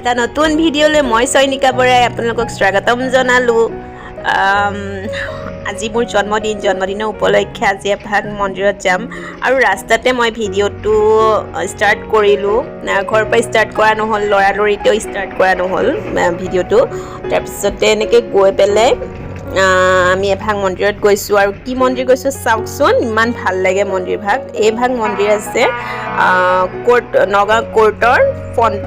এটা নতুন ভিডিঅ'লৈ মই চয়নিকা বৰাই আপোনালোকক স্বাগতম জনালোঁ। আজি মোৰ জন্মদিন। জন্মদিনৰ উপলক্ষে আজি এভাগ মন্দিৰত যাম আৰু ৰাস্তাতে মই ভিডিঅ'টো ষ্টাৰ্ট কৰিলোঁ। ঘৰৰ পৰা ষ্টাৰ্ট কৰা নহ'ল, লৰালৰিতেও ষ্টাৰ্ট কৰা নহ'ল ভিডিঅ'টো। তাৰপিছতে এনেকৈ গৈ পেলাই আমি এভাগ মন্দিৰত গৈছোঁ আৰু কি মন্দিৰ গৈছোঁ চাওকচোন, ইমান ভাল লাগে মন্দিৰভাগ। এইভাগ মন্দিৰ আছে কোৰ্ট, নগাঁও কোৰ্টৰ ফ্ৰণ্ট,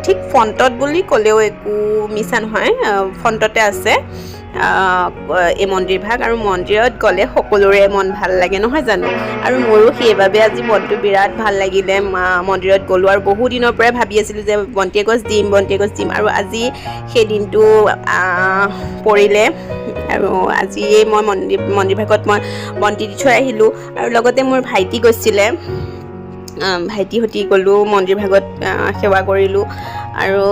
ঠিক ফ্ৰণ্টত বুলি ক'লেও একো মিছা নহয়, ফ্ৰণ্টতে আছে এই মন্দিৰভাগ। আৰু মন্দিৰত গ'লে সকলোৰে মন ভাল লাগে নহয় জানো? আৰু মোৰো সেইবাবে আজি মনটো বিৰাট ভাল লাগিলে। মন্দিৰত গ'লোঁ আৰু বহু দিনৰ পৰাই ভাবি আছিলোঁ যে বন্তি এগছ দিম, বন্তি এগছ দিম, আৰু আজি সেই দিনটো পৰিলে আৰু আজিয়ে মই মন্দিৰভাগত মই বন্তি দি থৈ আহিলোঁ। আৰু লগতে মোৰ ভাইটি গৈছিলে, ভাইটি সৈতে গ'লোঁ, মন্দিৰভাগত সেৱা কৰিলোঁ। আৰু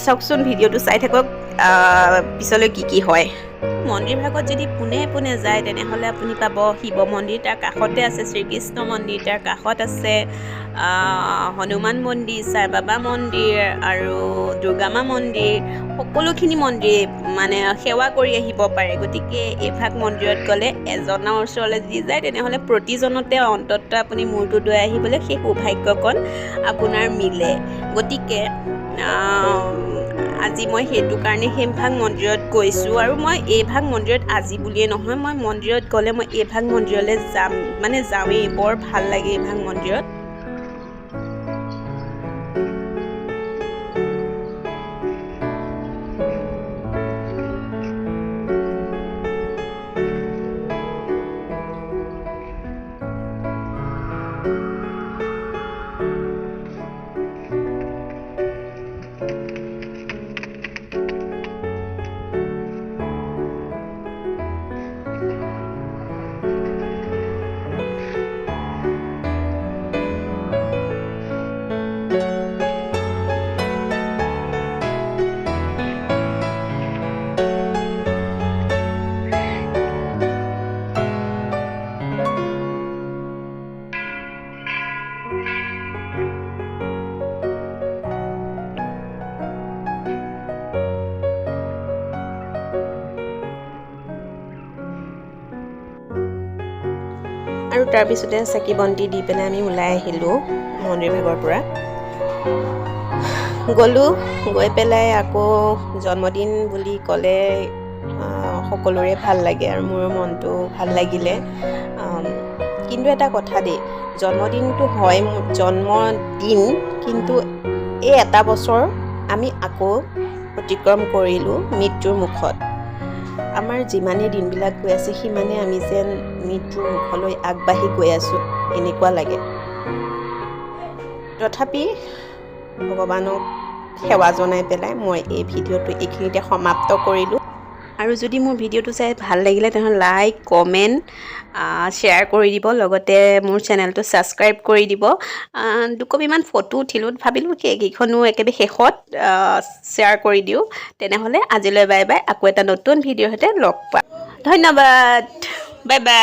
চাওকচোন, ভিডিঅ'টো চাই থাকক, পিছলৈ কি কি হয়। মন্দিৰভাগত যদি পোনে পোনে যায় তেনেহ'লে আপুনি পাব শিৱ মন্দিৰ, তাৰ কাষতে আছে শ্ৰীকৃষ্ণ মন্দিৰ, তাৰ কাষত আছে হনুমান মন্দিৰ, সাই বাবা মন্দিৰ আৰু দুৰ্গা মা মন্দিৰ। সকলোখিনি মন্দিৰ মানে সেৱা কৰি আহিব পাৰে। গতিকে এইভাগ মন্দিৰত গ'লে এজনৰ ওচৰলৈ যদি যায় তেনেহ'লে প্ৰতিজনতে অন্ততঃ আপুনি মূৰটো দোৱাই আহিবলৈ সেই সৌভাগ্যকণ আপোনাৰ মিলে। গতিকে আজি মই সেইটো কাৰণে সেইভাগ মন্দিৰত গৈছোঁ। আৰু মই এইভাগ মন্দিৰত আজি বুলিয়ে নহয়, মই মন্দিৰত গ'লে মই এইভাগ মন্দিৰলৈ যাম, মানে যাওঁৱেই, বৰ ভাল লাগে এইভাগ মন্দিৰত। আৰু তাৰপিছতে চাকি বন্তি দি পেলাই আমি ওলাই আহিলোঁ মন্দিৰভাগৰ পৰা। গ'লোঁ, গৈ পেলাই আকৌ জন্মদিন বুলি ক'লে সকলোৰে ভাল লাগে আৰু মোৰো মনটো ভাল লাগিলে। কিন্তু এটা কথা দেই, জন্মদিনটো হয় মোৰ জন্মদিন, কিন্তু এই এটা বছৰ আমি আকৌ অতিক্ৰম কৰিলোঁ মৃত্যুৰ মুখত। আমাৰ যিমানেই দিনবিলাক গৈ আছে সিমানেই আমি যেন মৃত্যুৰ মুখলৈ আগবাঢ়ি গৈ আছোঁ এনেকুৱা লাগে। তথাপি ভগৱানক সেৱা জনাই পেলাই মই এই ভিডিঅ'টো এইখিনিতে সমাপ্ত কৰিলোঁ। আৰু যদি মোৰ ভিডিঅ'টো চাই ভাল লাগিলে তেনেহ'লে লাইক, কমেণ্ট, শ্বেয়াৰ কৰি দিব, লগতে মোৰ চেনেলটো ছাবস্ক্ৰাইব কৰি দিব। দুকপিমান ফটো উঠিলোঁ, ভাবিলোঁ সেইকেইখনো একেবাৰে শেষত শ্বেয়াৰ কৰি দিওঁ। তেনেহ'লে আজিলৈ বাই বাই, আকৌ এটা নতুন ভিডিঅ'ৰ সৈতে লগ পাম। ধন্যবাদ, বাই বাই।